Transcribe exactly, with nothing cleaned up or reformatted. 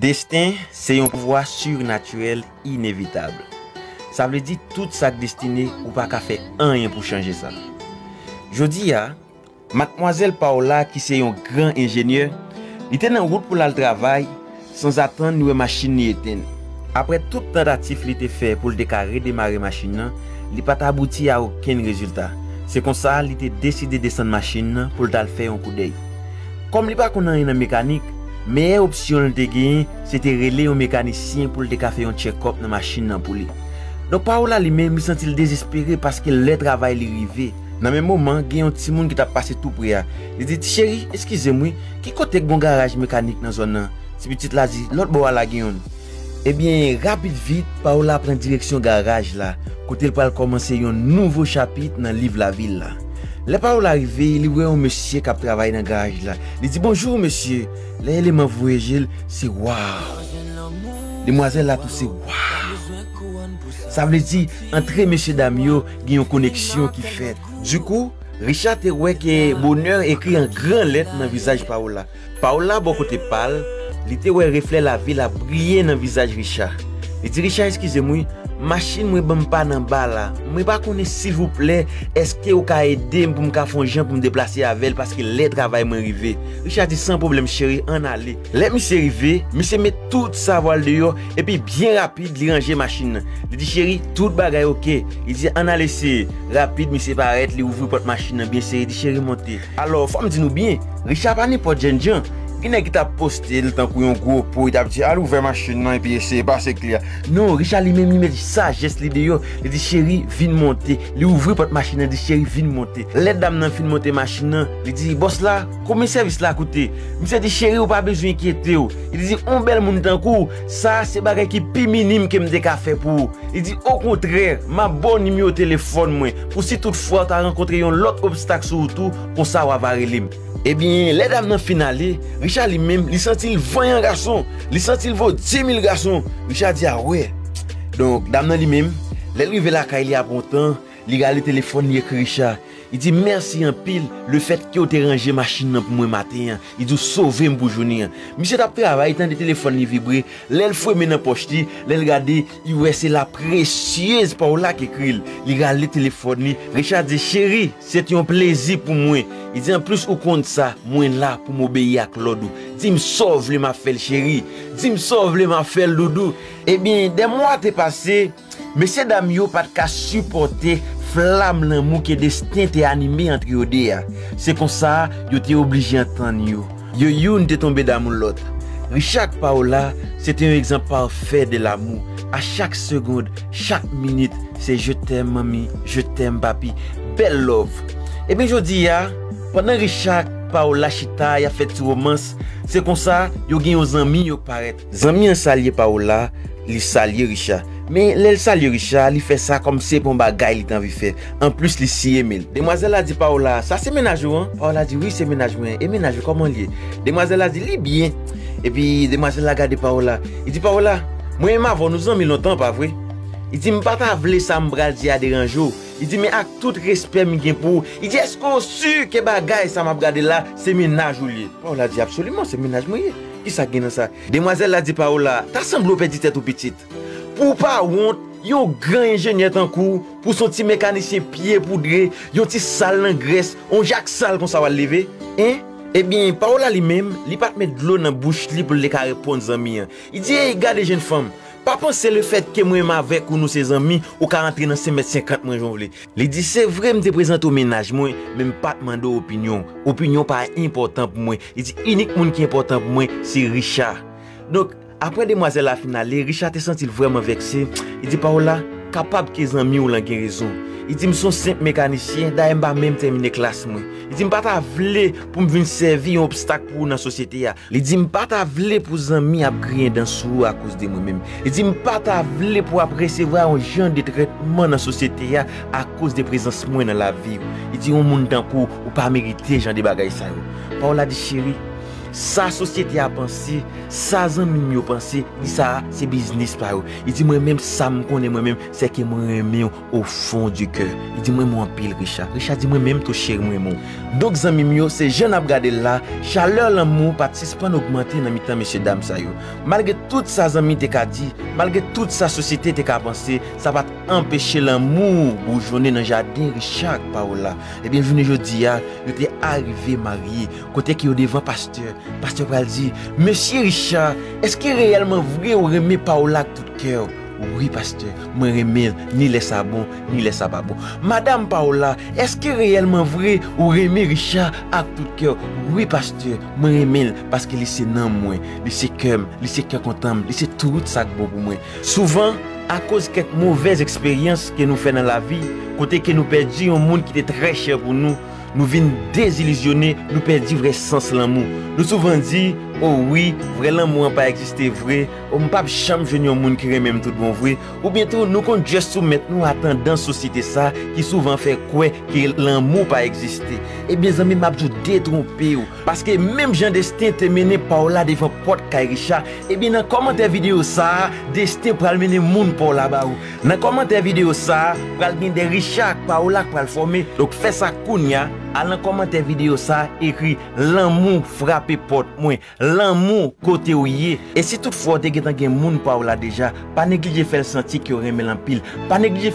Desten se yon pouvwa sirnatirèl inevitab. Sa vle di tout sa k destine, ou pa ka fè anyen pou chanje sa. Jodi a, Madmwazèl Paola, ki se yon gran enjenyè, li te nan wout pou l al travay, sanzatann li wè machin li etenn. Apre tout tantativ li te fè pou l te ka redemare machin nan, li pa t abouti a okenn rezilta. Se konsa, li te deside desann machin nan pou l t al fè yon koudèy. Kòm li pa konn anyen nan mekanik, meyè opsyon l te genyen, se te rele yon mekanisyen pou l te ka fè yon tchèkòp nan machin nan pou li. Donk, Paola li menm, li santi l dezespere paske lè travay li rive. Nan menm moman, gen yon timoun ki t ap pase tou pre a. Li di, "Ti cheri, eskize m wi, ki kote k gon garaj mekanik nan zòn nan?" Ti pitit la di, "Lòt bò a la gen youn." Ebyen, rapid vit, Paola pran direksyon garaj la, kote l pral kòmanse yon nouvo chapit nan liv lavi l la. Lè Paola rive, li wè yon mesye k ap travay nan garaj la. Li di, "Bonjou, mesye." Lè eleman voye je l, se waw. Demwazèl la tou se waw. Sa vle di, antre mesye dam yo, gen yon koneksyon ki fèt. Dikou, Richard te wè ke bonè ekri an gran lèt nan vizaj Paola. Paola, bò kote pa l, li te wè reflè lavi l ap briye nan vizaj Richard. Li di, "Richard, eskize m wi, machin mwen ban m pa nan ba la. Mwen pa konnen, silvouplè, èske ou ka ede m pou m ka fè yon jan pou m deplase avè l, paske lè travay mwen rive." Richard di, "San pwoblèm, cheri, ann ale." Lè misye rive, misye met tout savwa l deyò, epi byen rapid, li ranje machin nan. Li di, "Cheri, tout bagay oke." Li di, "Ann al eseye." Rapid, misye parèt, li ouvri pòt machin nan byen sere, li di, "Cheri, monte." Alò, fò m di nou byen, Richard pa nenpòt jènjan. Gen nèg ki t ap poste l tankou yon gwo po, li t ap di, "Al ouvè machin nan epi eseye pase kle a." Non, Richard li menm, li met sajès li deyò. Li di, "Cheri, vin monte." Li ouvri pòt machin nan, di, "Cheri, vin monte." Lè dam nan fin monte machin nan, li di, "Bòs la, konbyen sèvis la koute?" Misye di, "Cheri, ou pa bezwen enkyete w." Li di, "On bèl moun tankou w, sa a se bagay ki pi minim ke m te ka fè pou ou." Li di, "Okontrè, m ap ba w nimewo telefòn mwen, pou si toutfwa w ta rankontre yon lòt obstak sou wout ou, konsa w a va rele m." Ebyen, lè dam nan fin ale, Richard li menm, li santi l vanyan gason. Li santi l vo dimil gason. Richard di, "A wè." Donk, dam nan li menm, lè l rive lakay li apre yon tan, li rale telefòn, li ekri Richard. Li di, "Mèsi anpil, lefètke w te ranje machin nan pou mwen maten an." Li di, "W sove m pou jounen an." Misye t ap travay, tande telefòn li vibre. Lè l fwemen nan pòch li, lè l gade, li wè se la presyez Paola ki ekri l. Li rale telefòn li. Richard di, "Cheri, se te yon plezi pou mwen." Li di, "Anplis, ou konn sa, mwen la pou m obeyi ak lòd ou. Di m sa w vle, m ap fè l, cheri. Di m sa w vle, m ap fè l, doudou." Ebyen, dè mwa te pase, mesye dam yo pa t ka sipòte flam lanmou ke desten te anime antre yo de a. Se konsa, yo te oblije antann yo. Yo youn te tonbe damou lòt. Richard ak Paola, se te yon egzanp pafè de lamou. A chak segond, chak minit, se "Je t'aime, manmi, je t'aime, papi." Bèl love. Ebyen, jodi a, pandan Richard ak Paola chita, y ap fè ti womans, se konsa, yo gen yon zanmi yo k parèt. Zanmi an salye Paola, li salye Richard. Men lè l salye Richard, li fè sa kòmsi se pa yon bagay li t anvi fè. Anplis, li siye men l. Demwazèl la di Paola, "Sa se mennaj ou an?" Paola di, "Wi, se mennaj mwen." "E mennaj ou, kòman l ye?" Demwazèl la di, "Li byen." Epi demwazèl la gade Paola. Li di, "Paola, mwen menm avè w, nou zanmi lontan, pa vre?" Li di, "M pa ta vle sa m pral di a deranje w." Li di, "Men ak tout respè m gen pou ou," li di, "èske w si ke bagay sa m ap gade la, se mennaj ou l ye?" Paola di, "Absoliman, se mennaj mwen ye. Kisa k gen nan sa?" Demwazèl la di Paola, "Ta sanble w pèdi tèt ou, pitit. Pou w pa wont, yon gran enjenyè tankou w, pou w se yon ti mekanisyen pye poudre, yon ti sal nan grès, yon jak sal konsa w al leve? Hein?" Ebyen, Paola li menm, li pa t met dlo nan bouch li pou l te ka reponn zanmi an. Li di, "Ey, gade jèn fanm, pa panse lefètke mwen menm avèk ou nou se zanmi, ou ka antre nan senk mèt senkant mwen jan w vle." Li di, "Se vre, m te prezante w mennaj mwen, men m pa t mande w opinyon w. Opinyon w pa enpòtan pou mwen." Li di, "Inik moun ki enpòtan pou mwen, se Richard." Donk, apre demwazèl la fin ale, Richard te santi l vrèman vèkse. Li di, "Paola, kapab ke zanmi w lan gen rezon." Li di, "M se yon senp mekanisyen, dayè m pa menm tèmine klas mwen." Li di, "M pa ta vle pou m vin sèvi yon obstak pou ou nan sosyete a." Li di, "M pa ta vle pou zanmi ap griyen dan sou ou akoz de mwen menm." Li di, "M pa ta vle pou w ap resevwa yon jan de trètman nan sosyete a akoz de prezans mwen nan lavi w." Li di, "Yon moun tankou w, ou pa merite jan de bagay sa yo." Paola di, "Cheri, Sa sosyete a panse, sa zanmi m yo panse, li sa a se biznis pa yo. Li di mwen menm sa m konnen mwen menm, se ke mwen renmen w au fond du cœur. Li di mwen mwen anpil Richard. Richard di mwen menm tou cheri mwen renmen w. Donk zanmi m yo, se jan n ap gade l la, chalè lanmou pa t sispann ogmante nan mitan mesye dam sa yo. Malgre tout sa zanmi te ka di, malgre tout sa sosyete te ka panse, sa pa t anpeche lanmou boujonnen nan jaden Richard ak Paola. Ebyen jounen jodi a, yo te arive marye, kote ke yo devan pastè. Pastè pral di, mesye Richard, èske reyèlman vre ou renmen Paola ak tout kè w? Wi pastè, mwen renmen l, ni lè sa bon, ni lè sa pa bon. Madam Paola, èske reyèlman vre ou renmen Richard ak tout kè w? Wi pastè, mwen renmen l paske li se nanm mwen, li se kè m, li se kè kontan m, li se tout sa k bon pou mwen. Souvan, akoz kèk movèz eksperyans ke nou fè nan lavi, kote ke nou pèdi yon moun ki te trè chè pou nou, nou vin dezilizyone, nou pèdi vrè sans lanmou. Nou souvan di, o wi, vrè lanmou an pa egziste vre, o m p ap janm jwenn yon moun ki renmen m tout bon vre, oubyen tou nou konn just soumèt nou a tandans sosyete sa ki souvan fè kwè ke lanmou pa egziste. Ebyen zanmi m ap di w detwonpe w, paske menm jan desten te mennen Paola devan pòt kay Richard, ebyen nan kòmantè videyo sa a, desten pral mennen moun Paola ba ou. Nan kòmantè videyo sa a, pral gen de Richard ak Paola k pral fòme. Donk fè sa kounya, al nan kòmantè videyo sa a, ekri lanmou frape pòt mwen, lanmou kote w ye. E si tout fwa w te gentan gen moun pa w la deja, pa neglije fè l santi ke w renmen l anpil. Pa neglije